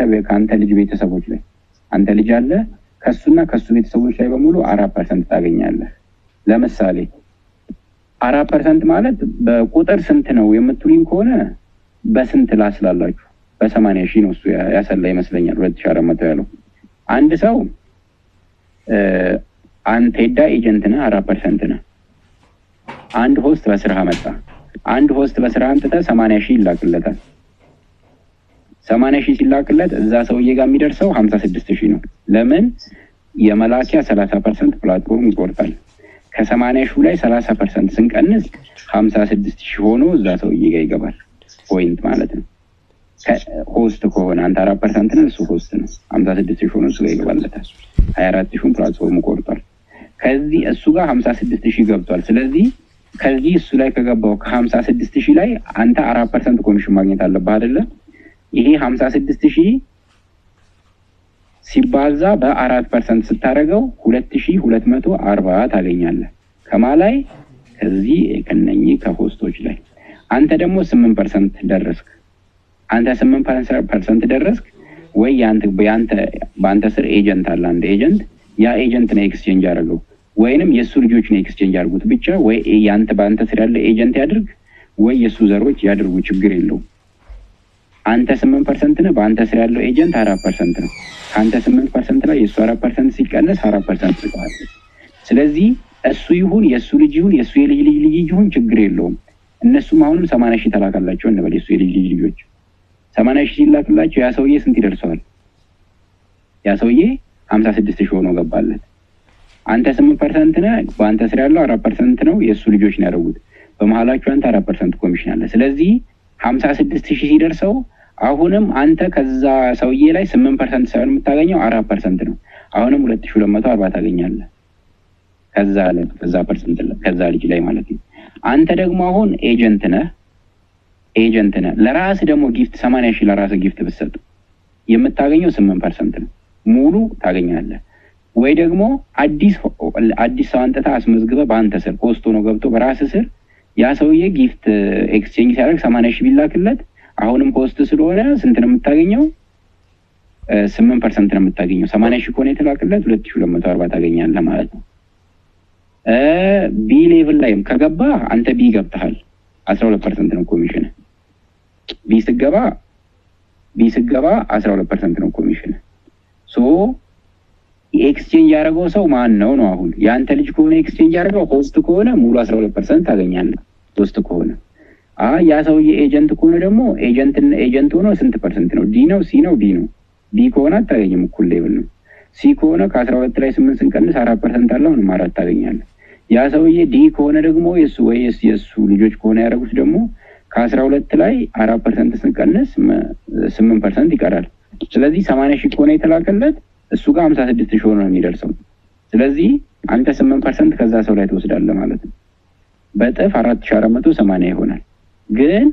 ልጅ ቤተሰቦች ላይ፣ አንተ ልጅ አለ፣ ከሱና ከሱ ቤተሰቦች ላይ በሙሉ 4% ታገኛለህ። ለምሳሌ 4% ማለት በቁጥር ስንት ነው የምትሉኝ ከሆነ በስንት ላስላላችሁ? በ80,000 ነው እሱ ያሰላ ይመስለኛል። 2,400 ያለው አንድ ሰው፣ አንተ ሄዳ agent ነህ፣ 4% ነህ። አንድ host በስራህ መጣ። አንድ host በስራህ አምጥተህ 80,000 ይላክለታል። 80,000 ሲላክለት እዛ ሰውዬ ጋር የሚደርሰው 56,000 ነው። ለምን? የመላኪያ 30% platform ይቆርጣል። ከ80,000 ላይ 30% ስንቀንስ 56,000 ሆኖ እዛ ሰውዬ ጋር ይገባል። Point ማለት ነው። Host ከሆነ አንተ 4% ነው፣ እሱ host ነው። 56,000 ሆኖ እሱ ጋር ይገባለታል። 24,000ን platform ኡ ቆርጧል። ከዚህ እሱ ጋር 56,000 ገብቷል። ስለዚህ ከዚህ እሱ ላይ ከገባው ከ56,000 ላይ አንተ 4% ኮሚሽን ማግኘት አለብህ አይደለ? ይሄ 56,000 ሲባዛ በ4% ስታደርገው 2,240 ታገኛለህ። ከማ ላይ? ከዚህ ከነኚህ ከ host ኦች ላይ። አንተ ደግሞ 8% ደረስክ። አንተ 8% ደረስክ ወይ በአንተ ስር agent አለ፣ አንድ agent፣ ያ agent ነው exchange ያደረገው ወይንም የእሱ ልጆች ነው exchange ያድርጉት ብቻ፣ ወይ ያንተ በአንተ ስር ያለ agent ያድርግ ወይ የእሱ ዘሮች ያድርጉ፣ ችግር የለውም። አንተ 8% ነህ፣ በአንተ ስር ያለው agent 4% ነው። ከአንተ 8% ላይ የእሱ 4% ሲቀነስ 4% ይቀራል። ስለዚህ እሱ ይሁን፣ የእሱ ልጅ ይሁን፣ የእሱ የልጅ ልጅ ልጅ ይሁን ችግር የለውም። እነሱም አሁንም 80,000 ተላካላቸው እንበል፣ የእሱ የልጅ ልጅ ልጆች 80,000 ሲላክላቸው ያ ሰውዬ ስንት ይደርሰዋል? ያ ሰውዬ 56,000 ሆኖ ገባለት። አንተ 8% ነህ፣ በአንተ ስር ያለው 4% ነው። የእሱ ልጆች ነው ያደረጉት። በመሀላችሁ አንተ 4% ኮሚሽን አለ። ስለዚህ 56,000 ሲደርሰው አሁንም አንተ ከዛ ሰውዬ ላይ 8% ሳይሆን የምታገኘው 4% ነው። አሁንም 2,240 ታገኛለህ። ከዛ ላይ ከዛ percent ከዛ ልጅ ላይ ማለት ነው። አንተ ደግሞ አሁን agent ነህ፣ agent ነህ። ለራስህ ደግሞ gift 80,000 ለራስህ gift ብትሰጥ የምታገኘው 8% ነው። ሙሉ ታገኛለህ። ወይ ደግሞ አዲስ አዲስ ሰው አንጥተህ አስመዝግበህ በአንተ ስር host ሆኖ ገብቶ በራስህ ስር ያ ሰውዬ gift exchange ሲያደርግ 80,000 ቢላክለት አሁንም host ስለሆነ ስንት ነው የምታገኘው? 8% ነው የምታገኘው። 80,000 ከሆነ የተላክለት 2,240 ታገኛለህ ማለት ነው። B level ላይም ከገባ አንተ B ገብተሃል፣ 12% ነው ኮሚሽን። B ስገባ 12% ነው ኮሚሽን። So exchange ያደረገው ሰው ማን ነው ነው? አሁን የአንተ ልጅ ከሆነ exchange ያደረገው host ከሆነ ሙሉ 12% ታገኛለህ። Host ከሆነ፣ አይ ያ ሰውዬ agent ከሆነ ደግሞ agent ሆኖ ስንት percent ነው? D ነው፣ C ነው፣ B ነው? B ከሆነ አታገኝም፣ እኩል level ነው። C ከሆነ ከ12 ላይ 8 ስንቀንስ 4% አለ፣ አሁንም 4 ታገኛለህ። ያ ሰውዬ D ከሆነ ደግሞ የሱ ወይ የሱ ልጆች ከሆነ ያደረጉት ደግሞ ከ12 ላይ 4% ስንቀንስ 8% ይቀራል። ስለዚህ 80,000 ከሆነ የተላከለት እሱ ጋር 56,000 ሆኖ ነው የሚደርሰው። ስለዚህ አንተ 8% ከዛ ሰው ላይ ትወስዳለህ ማለት ነው። በእጥፍ 4480 ይሆናል። ግን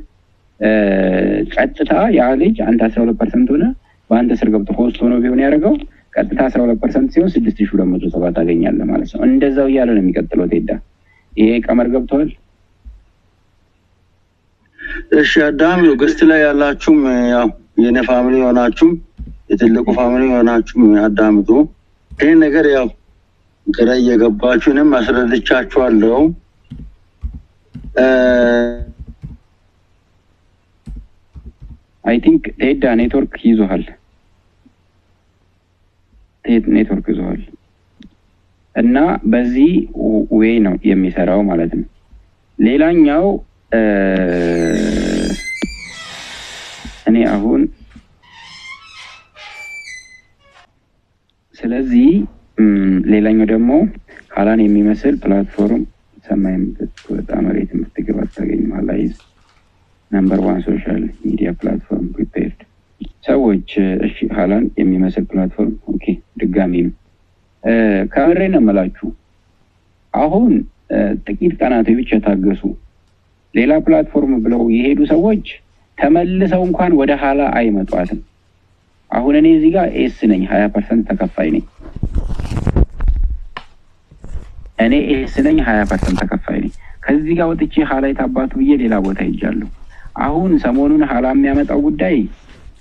ቀጥታ ያ ልጅ አንተ 12% ሆነ በአንተ ስር ገብቶ host ሆኖ ቢሆን ያደረገው ቀጥታ 12% ሲሆን 6270 ታገኛለህ ማለት ነው። እንደዛው እያለ ነው የሚቀጥለው። ቴዳ፣ ይሄ ቀመር ገብተዋል። እሺ አዳም፣ guest ላይ ያላችሁም ያው የኔ family የሆናችሁም የትልቁ family የሆናችሁም አዳምጡ። ይህ ነገር ያው ግራ እየገባችሁ እኔም አስረድቻችኋለሁ። I think ቴዳ ኔትወርክ ይዞሃል፣ ኔትወርክ ይዞሃል እና በዚህ way ነው የሚሰራው ማለት ነው። ሌላኛው እኔ አሁን ስለዚህ ሌላኛው ደግሞ ሀላን የሚመስል platform ሰማይ ብትወጣ መሬት የምትገባ አታገኝም። ሀላ is number one social media platform prepared ሰዎች። እሺ፣ ሀላን የሚመስል platform okay፣ ድጋሚ ነው። ከምሬ ነው የምላችሁ። አሁን ጥቂት ቀናቶች ብቻ ታገሱ። ሌላ platform ብለው የሄዱ ሰዎች ተመልሰው እንኳን ወደ ሀላ አይመጧትም። አሁን እኔ እዚህ ጋር S ነኝ፣ 20% ተከፋይ ነኝ። እኔ S ነኝ፣ 20% ተከፋይ ነኝ። ከዚህ ጋር ወጥቼ ሀላ የታባቱ ብዬ ሌላ ቦታ ሄጃለሁ። አሁን ሰሞኑን ሀላ የሚያመጣው ጉዳይ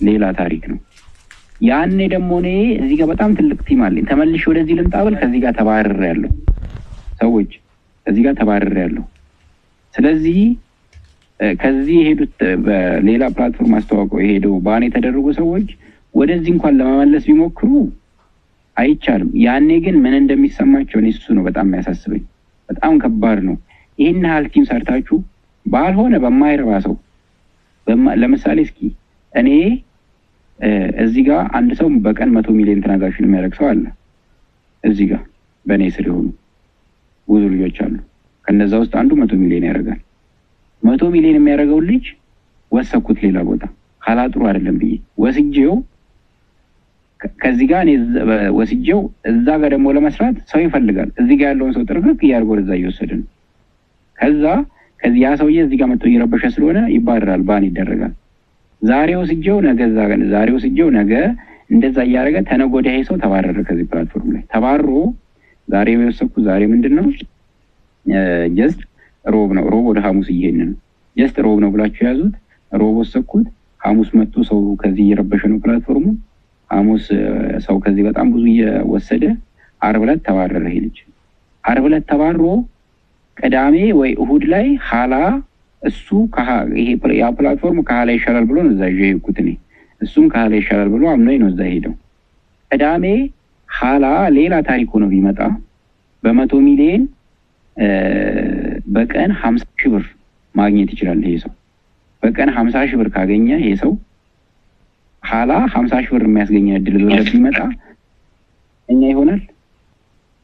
ሌላ ታሪክ ነው። ያኔ ደግሞ እኔ እዚህ ጋር በጣም ትልቅ team አለኝ። ተመልሼ ወደዚህ ልምጣ ብል ከዚህ ጋር ተባርሬያለሁ። ሰዎች፣ ከዚህ ጋር ተባርሬያለሁ። ስለዚህ ከዚህ የሄዱት በሌላ platform አስተዋውቀው የሄደው ban የተደረጉ ሰዎች ወደዚህ እንኳን ለመመለስ ቢሞክሩ አይቻልም። ያኔ ግን ምን እንደሚሰማቸው እኔ እሱ ነው በጣም የሚያሳስበኝ። በጣም ከባድ ነው። ይህን ያህል team ሰርታችሁ ባልሆነ በማይረባ ሰው፣ ለምሳሌ እስኪ እኔ እዚህ ጋር አንድ ሰው በቀን 100 ሚሊዮን transaction የሚያደርግ ሰው አለ። እዚህ ጋር በእኔ ስር የሆኑ ብዙ ልጆች አሉ። ከነዛ ውስጥ አንዱ 100 ሚሊዮን ያደርጋል። 100 ሚሊዮን የሚያደርገውን ልጅ ወሰኩት ሌላ ቦታ ሀላ ጥሩ አይደለም ብዬ ወስጄው ከዚህ ጋር እኔ ወስጄው እዛ ጋር ደግሞ ለመስራት ሰው ይፈልጋል። እዚህ ጋር ያለውን ሰው ጥርግግ እያደረገ ወደዛ እየወሰደ ነው። ከዛ ከዚህ ያ ሰውዬ እዚህ ጋር መጥቶ እየረበሸ ስለሆነ ይባረራል፣ ban ይደረጋል። ዛሬ ወስጄው ነገ እዛ ጋር፣ ዛሬ ወስጄው ነገ እንደዛ እያደረገ ተነገ ወዲያ ይሄ ሰው ተባረረ ከዚህ platform ላይ ተባሮ ዛሬ የወሰድኩት ዛሬ ምንድን ነው? Just ሮብ ነው። ሮብ ወደ ሐሙስ እየሄድን ነው። Just ሮብ ነው ብላችሁ የያዙት። ሮብ ወሰድኩት። ሐሙስ መጥቶ ሰው ከዚህ እየረበሸ ነው platform ኡ። ሐሙስ ሰው ከዚህ በጣም ብዙ እየወሰደ ዓርብ ዕለት ተባረረ ይሄ ልጅ። ዓርብ ዕለት ተባሮ ቅዳሜ ወይ እሁድ ላይ ሀላ እሱ ይሄ ያ platform ከሀላ ይሻላል ብሎ ነው እዛ ይዤ የሄድኩት እኔ። እሱም ከሀላ ይሻላል ብሎ አምኖኝ ነው እዛ ሄደው። ቅዳሜ ሀላ ሌላ ታሪክ ሆኖ ቢመጣ በ100 ሚሊዮን በቀን 50,000 ብር ማግኘት ይችላል ይሄ ሰው። በቀን 50,000 ብር ካገኘ ይሄ ሰው ሀላ 50,000 ብር የሚያስገኝ እድል ይዞለት ቢመጣ እኛ ይሆናል።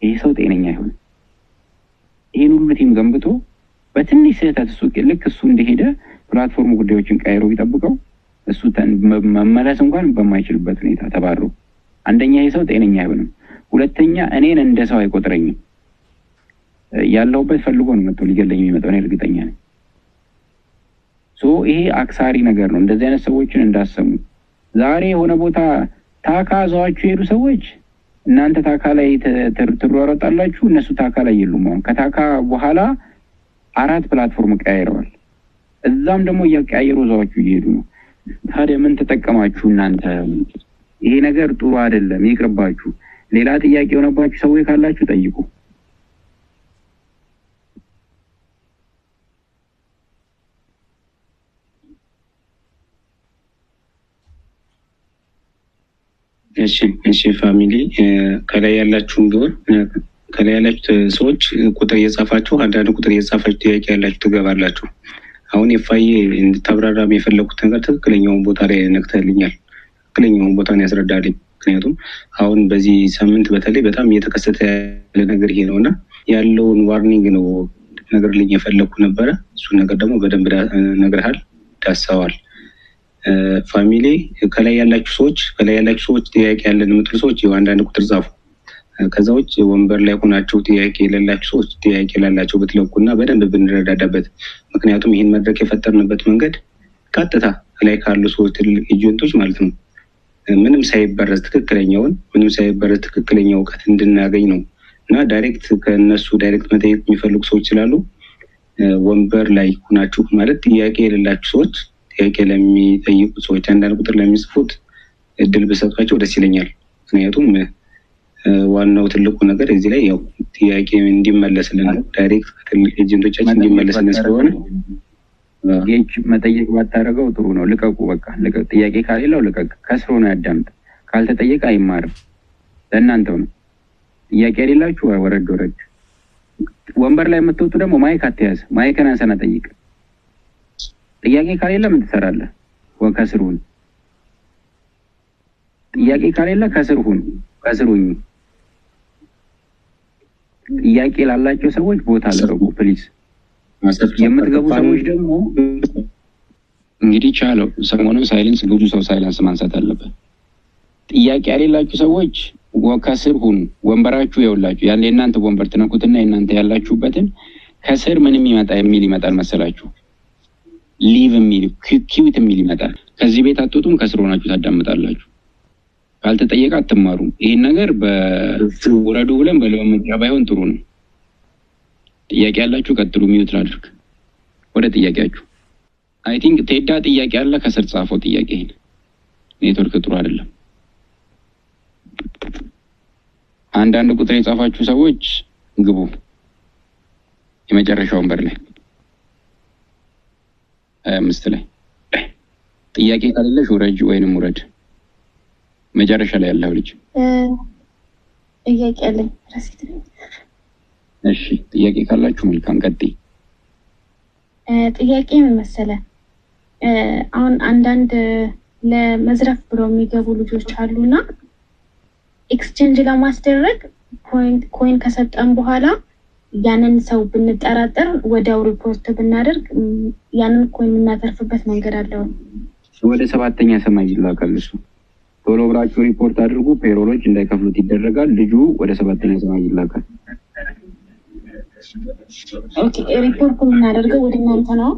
ይሄ ሰው ጤነኛ አይሆንም። ይሄን ሁሉ team ገንብቶ በትንሽ ስህተት እሱ ልክ እሱ እንደሄደ platform ኡ ጉዳዮችን ቀይሮ ቢጠብቀው እሱ መመለስ እንኳን በማይችልበት ሁኔታ ተባሮ፣ አንደኛ ይሄ ሰው ጤነኛ አይሆንም። ሁለተኛ እኔን እንደ ሰው አይቆጥረኝም። ያለሁበት ፈልጎ ነው መጥቶ ሊገለኝ የሚመጣው፣ እኔ እርግጠኛ ነኝ። So ይሄ አክሳሪ ነገር ነው። እንደዚህ አይነት ሰዎችን እንዳሰሙ። ዛሬ የሆነ ቦታ ታካ ዘዋችሁ የሄዱ ሰዎች እናንተ ታካ ላይ ትሯሯጣላችሁ፣ እነሱ ታካ ላይ የሉም። አሁን ከታካ በኋላ አራት platform ቀያይረዋል። እዛም ደግሞ እያቀያየሩ እዛዎቹ እየሄዱ ነው። ታዲያ ምን ተጠቀማችሁ እናንተ? ይሄ ነገር ጥሩ አይደለም፣ ይቅርባችሁ። ሌላ ጥያቄ የሆነባችሁ ሰዎች ካላችሁ ጠይቁ። እሺ እሺ፣ family ከላይ ያላችሁም ቢሆን ከላይ ያላችሁ ሰዎች ቁጥር እየጻፋችሁ፣ አንዳንድ ቁጥር እየጻፋችሁ ጥያቄ ያላችሁ ትገባላችሁ። አሁን የፋዬ እንድታብራራም የፈለኩት ነገር ትክክለኛውን ቦታ ላይ ነክተህልኛል። ትክክለኛውን ቦታ ነው ያስረዳልኝ። ምክንያቱም አሁን በዚህ ሳምንት በተለይ በጣም እየተከሰተ ያለ ነገር ይሄ ነው እና ያለውን warning ነው ነግርልኝ የፈለግኩ ነበረ። እሱን ነገር ደግሞ በደንብ ነግረሃል፣ ዳሰዋል። Family ከላይ ያላችሁ ሰዎች ጥያቄ ያለን የምትሉ ሰዎች ይኸው አንዳንድ ቁጥር ጻፉ። ከዛ ውጭ ወንበር ላይ ሆናችሁ ጥያቄ የሌላችሁ ሰዎች ጥያቄ ላላቸው ብትለቁና በደንብ ብንረዳዳበት። ምክንያቱም ይህን መድረክ የፈጠርንበት መንገድ ቀጥታ ላይ ካሉ ሰዎች፣ ትልልቅ agent ኦች ማለት ነው፣ ምንም ሳይበረዝ ትክክለኛውን፣ ምንም ሳይበረዝ ትክክለኛ እውቀት እንድናገኝ ነው እና direct ከእነሱ direct መጠየቅ የሚፈልጉ ሰዎች ስላሉ ወንበር ላይ ሆናችሁ ማለት ጥያቄ የሌላችሁ ሰዎች ጥያቄ ለሚጠይቁ ሰዎች፣ አንዳንድ ቁጥር ለሚጽፉት እድል ብሰጧቸው ደስ ይለኛል። ምክንያቱም ዋናው ትልቁ ነገር እዚህ ላይ ያው ጥያቄ እንዲመለስልን ነው። Direct ከትልቅ agent ኦቻችን እንዲመለስልን ስለሆነ። ጌች፣ መጠየቅ ባታደርገው ጥሩ ነው። ልቀቁ፣ በቃ ልቀቅ። ጥያቄ ካሌለው ልቀቅ። ከስሮ ነው ያዳምጥ። ካልተጠየቀ አይማርም። ለእናንተው ነው። ጥያቄ የሌላችሁ ወረድ ወረድ። ወንበር ላይ የምትወጡ ደግሞ mic አትያዝ። Mic ን አንሰና ጠይቅ። ጥያቄ ካሌለ ምን ትሰራለህ? ከስር ሁን። ጥያቄ ካሌለ ከስር ሁን፣ ከስር ሁኝ። ጥያቄ ላላቸው ሰዎች ቦታ ልቀቁ please። የምትገቡ ሰዎች ደግሞ እንግዲህ ቻለው። ሰሞኑን silence ብዙ ሰው silence ማንሳት አለበት። ጥያቄ የሌላችሁ ሰዎች ከስር ሁኑ። ወንበራችሁ የውላችሁ ያለ የእናንተ ወንበር ትነኩትና የእናንተ ያላችሁበትን ከስር ምንም ይመጣ የሚል ይመጣል መሰላችሁ? Leave የሚል፣ quit የሚል ይመጣል። ከዚህ ቤት አትወጡም፣ ከስር ሆናችሁ ታዳምጣላችሁ። ካልተጠየቀ አትማሩም። ይህን ነገር በውረዱ ብለን በልምምጫ ባይሆን ጥሩ ነው። ጥያቄ ያላችሁ ቀጥሉ። Mute ላድርግ። ወደ ጥያቄያችሁ። I think ቴዳ ጥያቄ አለ። ከስር ጻፈው ጥያቄ። ይሄን ኔትወርክ ጥሩ አይደለም። አንዳንድ ቁጥር የጻፋችሁ ሰዎች ግቡ። የመጨረሻው ወንበር ላይ 25 ላይ ጥያቄ ካለሽ ውረጅ ወይንም ውረድ። መጨረሻ ላይ ያለው ልጅ። ጥያቄ አለኝ። ረሲት ነኝ። እሺ፣ ጥያቄ ካላችሁ መልካም፣ ቀጥይ። ጥያቄ ምን መሰለ፣ አሁን አንዳንድ ለመዝረፍ ብለው የሚገቡ ልጆች አሉና exchange ለማስደረግ coin ከሰጠን በኋላ ያንን ሰው ብንጠራጠር ወዲያው ሪፖርት ብናደርግ ያንን coin የምናተርፍበት መንገድ አለው? ወደ ሰባተኛ ሰማይ ይላካል እሱ። ቶሎ ብላችሁ ሪፖርት አድርጉ። Payroll ኦች እንዳይከፍሉት ይደረጋል። ልጁ ወደ ሰባተኛ ሰማይ ይላካል። Okay፣ ሪፖርት የምናደርገው ወደ እናንተ ነው?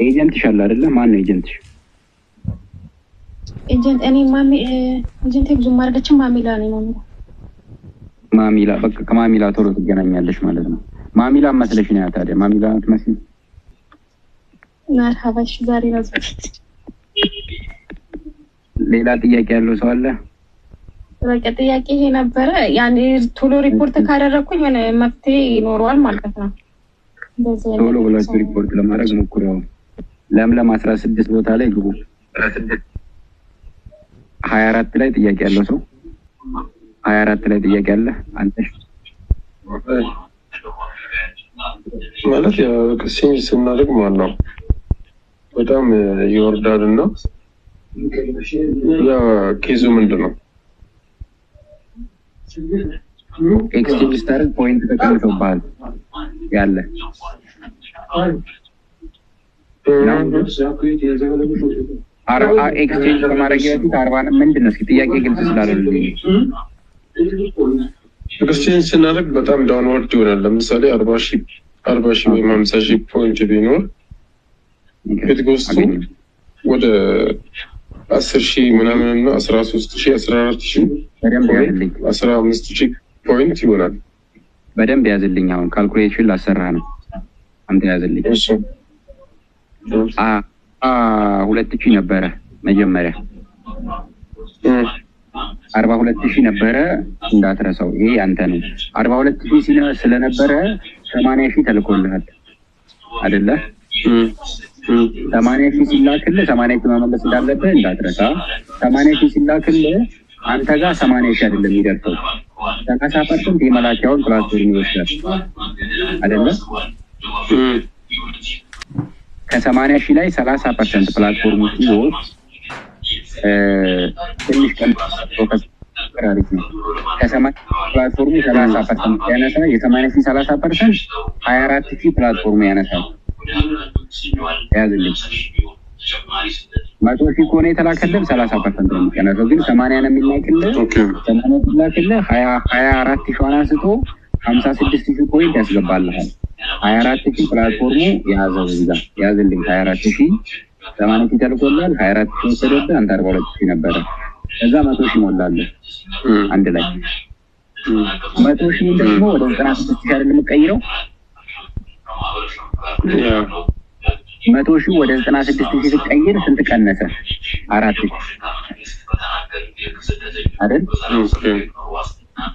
Agent ሽ አለ አይደለ? ማን ነው agent ሽ? Agent እኔ ማሚ agent ኤ ብዙም አይደለችም። ማሚላ ነው፣ ማሚላ። ማሚላ፣ በቃ ከማሚላ ቶሎ ትገናኛለሽ ማለት ነው። ማሚላ መስለሽ ነው ታዲያ? ማሚላ ትመስል። መርሀባሽ ዛሬ ራሱ። ሌላ ጥያቄ ያለው ሰው አለ? በቃ ጥያቄ ይሄ ነበረ። ያን ቶሎ ሪፖርት ካደረግኩኝ ምን መፍትሄ ይኖረዋል ማለት ነው? እንደዚህ አይነት ቶሎ ብላችሁ ሪፖርት ለማድረግ ሞክሩ። ያው ለምለም 16 ቦታ ላይ ግቡ። 24 ላይ ጥያቄ ያለው ሰው፣ 24 ላይ ጥያቄ አለ አንተሽ? ማለት ያው exchange ስናደርግ ማለት ነው በጣም ይወርዳል እና ያ case ኡ ምንድን ነው? Exchange ስታደርግ point ተቀንሶብሃል ያለ ነው። Exchange ከማድረግ በፊት 40 ምንድን ነው? እስኪ ጥያቄ ግልጽ ስላልሆነልኝ። Exchange ስናደርግ በጣም downward ይሆናል። ለምሳሌ 40,000 ወይም 50,000 point ቢኖር it goes to ወደ 10,000 ምናምን እና 13,000፣ 14,000፣ በደንብ ያዝልኝ፣ 15,000 point ይሆናል። በደንብ ያዝልኝ። አሁን calculation ላሰራ ነው። አንተ ያዝልኝ። እሺ። 2,000 ነበረ መጀመሪያ፣ 42,000 ነበረ እንዳትረሳው። ይሄ ያንተ ነው። 42,000 ስለነበረ 80,000 ተልኮልሃል አይደለ? 80,000 ሲላክልህ 80,000 መመለስ እንዳለብህ እንዳትረሳ። 80,000 ሲላክልህ አንተ ጋር 80,000 አይደለም የሚደርሰው፣ 30% የመላኪያውን platform ይወስዳል አይደለም? ከ80,000 ላይ 30% platform ኡ ሲወስድ ትንሽ ቀን አሪፍ ነው። ከሰማንያ platform ኡ 30% ያነሳ፣ የ80,000 30% 24,000 platform ኡ ያነሳል። ያዝልኝ፣ 100,000 ከሆነ የተላከልህ 30% ነው የሚቀነሰው። ግን 80 ነው የሚላክልህ። 80 ሲላክልህ 24,000ዋን አንስቶ 56,000 point ያስገባልሃል። 24,000 platform ኡ የያዘው እዚህ ጋር ያዝልኝ። 24,000፣ 80,000 ተልኮልሃል። 24,000 ወሰደብህ። አንተ 42,000 ነበረ። ከዛ 100,000 ሞላልህ አንድ ላይ። 100,000 ደግሞ ወደ 96,000 አይደል የምትቀይረው? 100,000 ወደ 96,000 ስትቀይር ስንት ቀነሰ? 4,000 አይደል?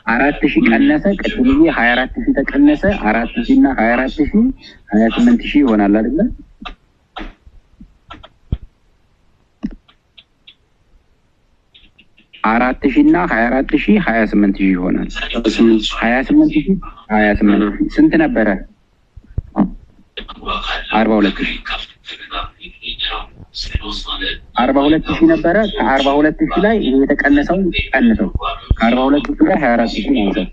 4,000 ቀነሰ። ቅድምዬ 24,000 ተቀነሰ። 4,000 እና 24,000 28,000 ይሆናል አይደለ? 4,000 እና 24,000 28,000 ይሆናል። 28,000፣ 28,000 ስንት ነበረ? 42,000፣ 42,000 ነበረ። ከ42,000 ላይ ይሄ የተቀነሰው ቀንሰው፣ ከ42,000 ላይ 24,000 ማንሳት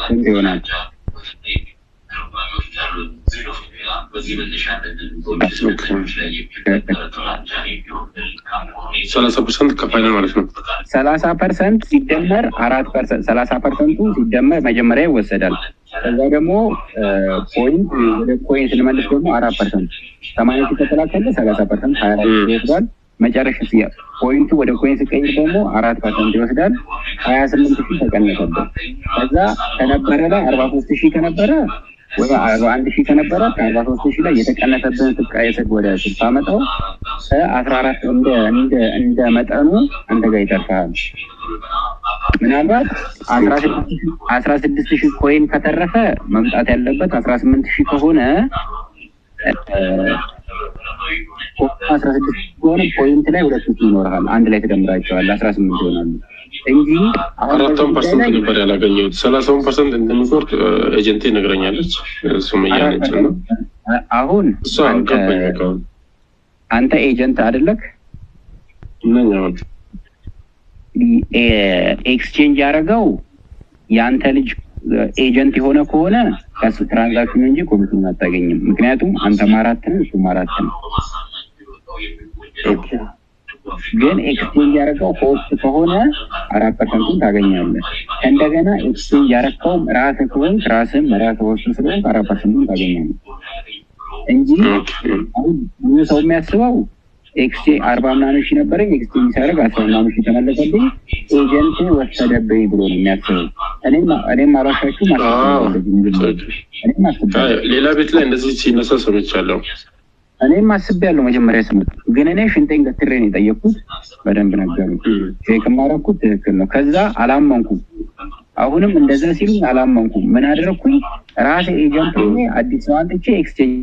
ስንት ይሆናል? 30% ከ final ማለት ነው። 30% ሲደመር 4%፣ 30%ቱ ሲደመር መጀመሪያ ይወሰዳል። ከዛ ደግሞ point ወደ coin ስንመልስ ደግሞ 4%፣ 80,000 ከተላከለ 30% 24,000 ይወስዳል። መጨረሻ point ኡ ወደ coin ስቀይር ደግሞ 4% ይወስዳል። 28,000 ተቀነሰበት። ከዛ ከነበረ ላይ 43,000 ከነበረ ወይ 41,000 ከነበረ ከ43,000 ላይ የተቀነሰብህን ስቃየስግ ወደ ስታመጣው ከ14 እንደ መጠኑ አንተ ጋር ይተርፋል። ምናልባት 16,000 coin ከተረፈ መምጣት ያለበት 18,000 ከሆነ፣ 16 ከሆነ point ላይ 2,000 ይኖርሃል። አንድ ላይ ትደምራቸዋል 18 ይሆናሉ እንጂ አሁን በዚህ አራቷን ጉዳይ percent ላይ ነበር ያላገኘሁት። 30ውን% እንደሚቆርጥ agent ኤ ነግረኛለች። እሱም አራት እያለች ነው። percent አሁን እሷ አንተ ገባኝ። በቃ አሁን አንተ agent አይደለክ? ነኝ አሁን። Exchange ያደረገው የአንተ ልጅ agent የሆነ ከሆነ ከሱ transaction እንጂ ኮሚሽን አታገኝም። ምክንያቱም አንተም አራት ነህ፣ እሱም አራት ነው። ግን exchange ያደረገው host ከሆነ 4%ኡን ታገኛለህ። እንደገና exchange ያደረግከውም ራስህ ከሆንክ ራስህም ራስህ host ስለሆንክ 4%ኡን ታገኛለህ እንጂ አሁን ብዙ ሰው የሚያስበው exchange አርባ ምናምን ሺህ ነበረኝ፣ exchange ሳደርግ አስራ ምናምን ሺህ ተመለሰልኝ፣ agent ወሰደብኝ ብሎ ነው የሚያስበው። እኔም አልዋሻችሁም፣ አስቤያለሁ። እኔም አስቤያለሁ። ሌላ ቤት ላይ እንደዚህ ሲነሳ ሰምቻለሁ። እኔም አስቤያለሁ። መጀመሪያ ስምት ግን እኔ ሽንጤን ገትሬ ነው የጠየቅኩት። በደንብ ነገሩኝ። Check ማረኩት፣ ትክክል ነው። ከዛ አላመንኩም። አሁንም እንደዛ ሲሉኝ አላመንኩም። ምን አደረግኩኝ? ራሴ agent ሆኜ አዲስ ሰው አምጥቼ exchange